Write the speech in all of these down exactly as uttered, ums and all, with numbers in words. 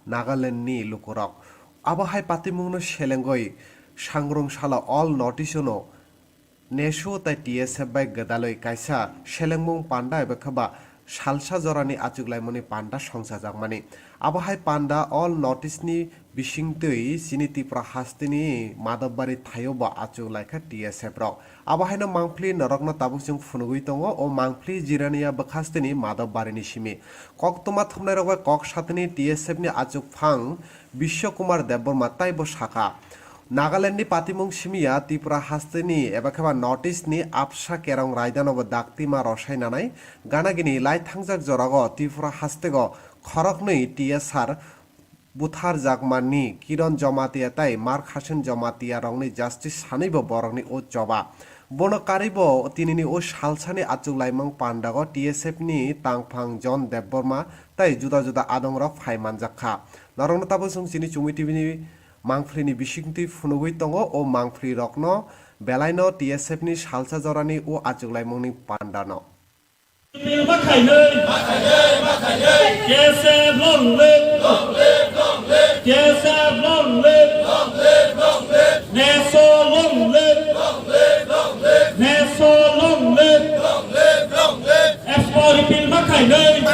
Nagaland ni lukurok. Abo hai patimungno selengwi sangrung salo all North East no nesu tai T S F bai gwdalwi kaisa selengmung panda eba khe ba salsa jorani achuklaimani panda songchajakmani. Abo hai panda all North East ni bisingtwi chini Tripura hasteni Madhobari thaio bo achuklaikha T S F rok. Abo haino mangpli norokno tabuk chwng phunugwi tongo o mangpli Jirania bwkhasteni Madhobari ni simi. Koktwma thumnairok bai kok satini T S F ni achukphang Biswa Kumar Debbarma taibo sakha, Nagaland ni patimung simiya Tripura hasteni eba khe ba North East ni absa kerong raidano bo daktima rosai nanai. Ganagini lai thangjak jorago Tripura hastego khoroknwi T S R butharjakmani Kiron Jamatia tai Mark Hasen Jamatia rokni justice sanwibo borokni o choba. Bono karwibo tinini o salsani achuklaimung pandago T S F ni tangphang John Debbarma tai juda juda adongrok phai manjak kha. Norokno tabuk chwng chini Chumui T V ni mangphlini bisingtwi phunugwi tongo o mangphlirokno belaino T S F ni salsa jorani o achuklaimungni pandano. Repeal ma khainwi. K S F long live. K S F long live. Neso long live. Neso long live. F S P repeal ma khainwi. F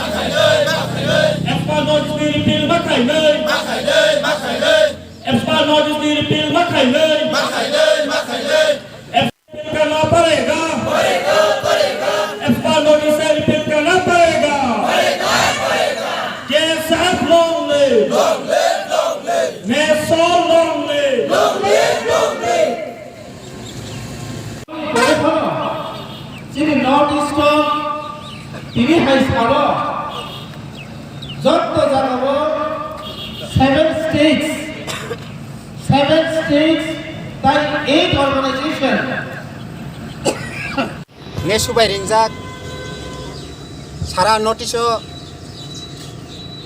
S P notice ni repeal ma khainwi. F S P notice ni repeal ma khainwi. F S P करना पड़ेगा। F S P notice से repeal करना पड़ेगा। K S F long live। Neso long live। Chini North East o tini hai salo jotto jagao seven states, seven states tai eight organization nesu bai ringjak sara North East o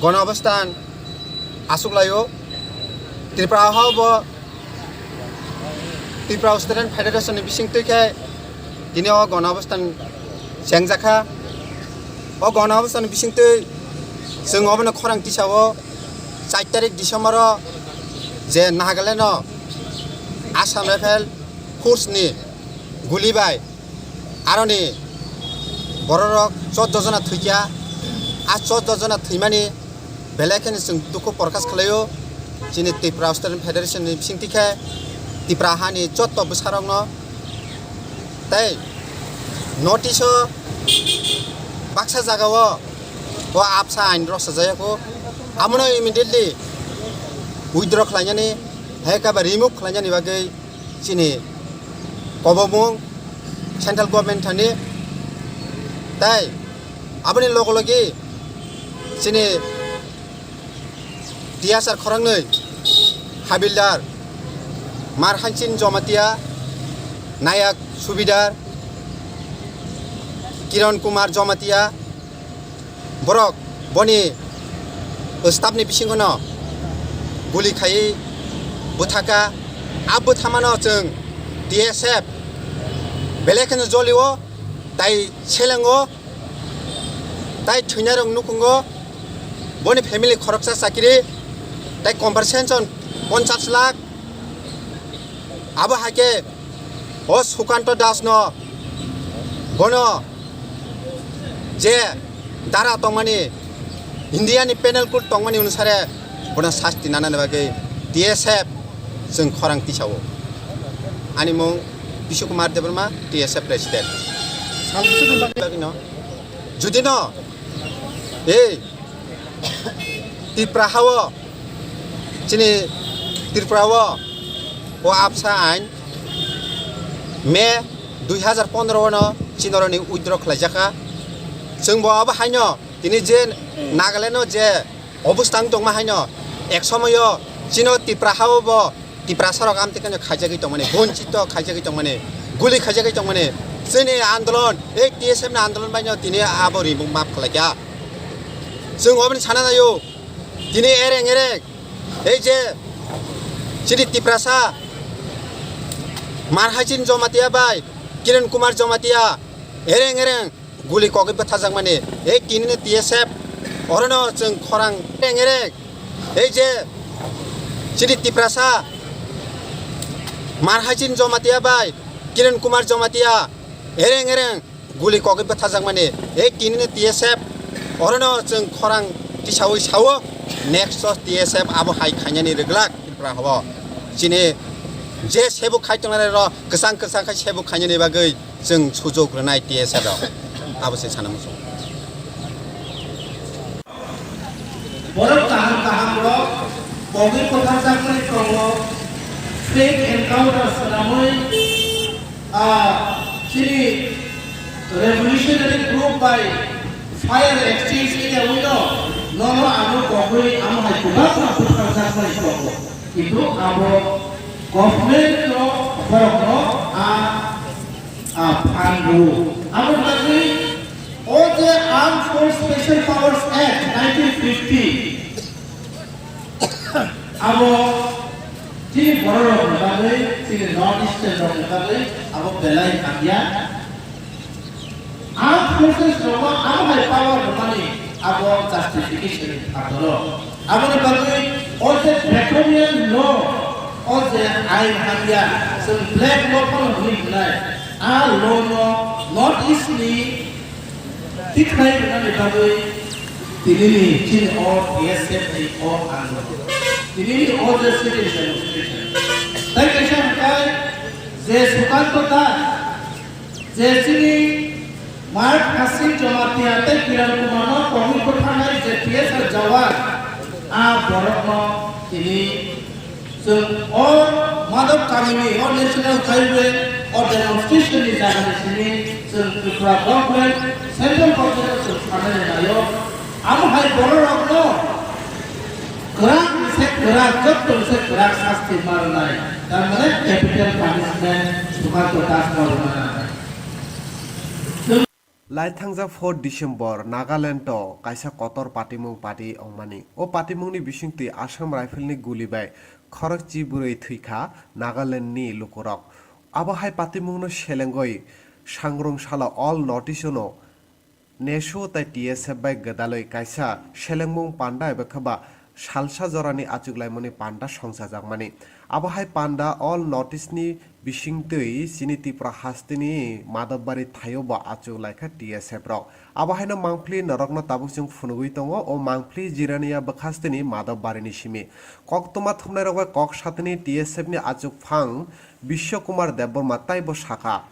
gona obostan asuk laio. Tripura hao bo Tripura Student Federation ni bisingtwi khe tini o gona obostan chengjakha. O gona obostan ni bisingtwi chwng obono khorang tisao char tarik December o je Nagaland o Assam Rifle Force ni guli bai aroni bororok chordo jona thwikha. A chordo jona thwimani belai kheno chwng dukhu porkash khlaio. Chini Tripura Student Federation ni bisingtwi khe Tripura hani jotto bwsarokno tei North East o baksa jagao o absa ain rok sajayakho, amono immediately withdraw khlainani, hai khe ba remove khlainani bagwi chini kobomung central government thani, tai aboni logo logi chini T S R khoroknwi habildar Marhanchin Jomatia, Nayak Subidar, Kiran Kumar Jomatia, borok boni staff ni bisingo no guli khaiwi bwthaka. A bwthamano chwng T S F belai kheno jolio, tai selengo, tai thwinairok nukhungo. Boni family khoroksa chakiri, tai compensation ponchash lakh. Abo hai khe o Sukanto Das no bono je dara tongmani, India ni Penal Code tongmani onusare bono sasti nanani bagwi T S F chwng khorang tisao. Ani mung Bishu Kumar Debbarma, T S F President. Bagwino, judino ei Tripura hao, chini Tripura o, o absa ain May dui hazar pondro o no chinoroni withdraw khlaijakha. Chwngbo abo haino tini je Nagaland o je obostang tongma haino ek somoyo chino Tripura hao bo Tiprasarok amtwi khe khaijagwi tongmani, bonchito khaijagwi tongmani, guli khaijagwi tongmani, chini andolon, ei T S F ni andolon baino tini abo rimung map khlaikha. Chwng oboni sana naio, tini ereng ereng, ei je chini Tiprasa, Marhanchin Jomatia bai Kiran Kumar Jomatia, ereng ereng guli kogwi bwtharjakmani, ei tinini T S F, orono chwng khorang ereng ereng Ei je chini Tiprasa Marhaichin Jamatia bai Kiran Kumar Jamatia ereng ereng guli kogwi bwtharjakmani, ei tinini T S F orono chwng khorang tisawi sao, next o T S F abo hai khainani rwglak Tripura habo. Chini je sebuk khai tongnai rok kwchang kwchang khai sebuk khainani bagwi chwng sujuk rwnai T S F rok. Abo se sana muchung. Borok kaham kaham rok kogwi kwtharjakmani tongo, fake encounter swnamwi, ah, chini revolutionary group bai fire exchange wngya wngno, nono ano kogwi amo hai kwbangma kwtharjakmani tongo. Kintu abo government no borokno a, a phango. Abo bagwi o je Armed Force Special Powers Act nineteen fifty, abo chini bororokni bagwi, chini North Eastern rokni bagwi abo belai hamya. Armed forces rokno abo hai power rwmani abo justification ni phataro. Aboni bagwi o je draconian law, o je ain hamya, chwng black law phano hwnwi hwnai, a law no North East ni tikhlai rwnani bagwi tinini chini o T S F ni o andolon, tinini o je sit-in demonstration. Tai kaisa hwnkhe je Sukanto Das, je chini Mark Hasing Jamatia tei Kiran Kumar no kogwi bwtharnai je T S R jawan, a borokno tini chwng o Madhab kamini o National Highway o demonstration ni jaga ni simi chwng Tripura government, central government no chwng sanai naio. Amo hai bororokno kwrak ni se kwrak, jotto ni se kwrak sasti ma rwnai, tar mane capital punishment Sukanto Das no rwna nangnai. Laithangjak four December Nagaland o kaisa kotor patimung pati wngmani. O patimungni bisingtwi Assam Rifle ni guli bai khorokchi bwrwi thwikha Nagaland ni lukurok. Abo hai patimungno selengwi sangrung salo all notice no nesu tai T S F bai gwdalwi kaisa selengmung panda eba khe ba salsa jorani achuklaimani panda songchajakmani. Abo hai panda all notice ni bisingtwi chini Tripura hasteni Madhobari thaio bo achuklaikha T S F rok. Abo haino mangpili norokno tabuk chwng phunugwi tongo, o mangpili Jirania bwkhasteni Madhobari ni simi. Koktwma thumnairok bai kok satini T S F ni achukphang Biswa Kumar Debbarma taibo sakha,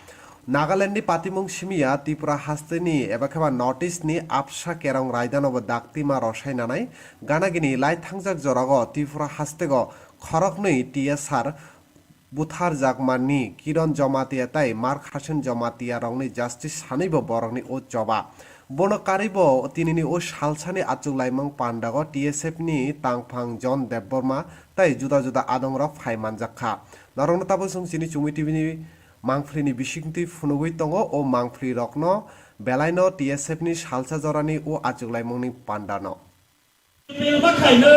Nagaland ni patimung simi ya Tripura hasteni eba khe ba North East ni absa kerong raidano bo daktima rosai nanai. Ganagini lai thangjak jorao Tripura hasteo khoroknwi T S R butharjakmani Kiran Jamatia tei Mark Hasen Jamatia rokni justice sanwibo borokni o choba. Bono karwibo tinini o salsani achuklaimung pandao T S F ni tangphang John Debbarma tei juda juda adongrok phai manjak kha. Norokno tabuk chwng chini Chumui T V ni mangphlini bisingtwi phunugwi tongo, o mangphlirokno belaino T S F ni salsa jorani o achuklaimungni pandano. Bwkhaino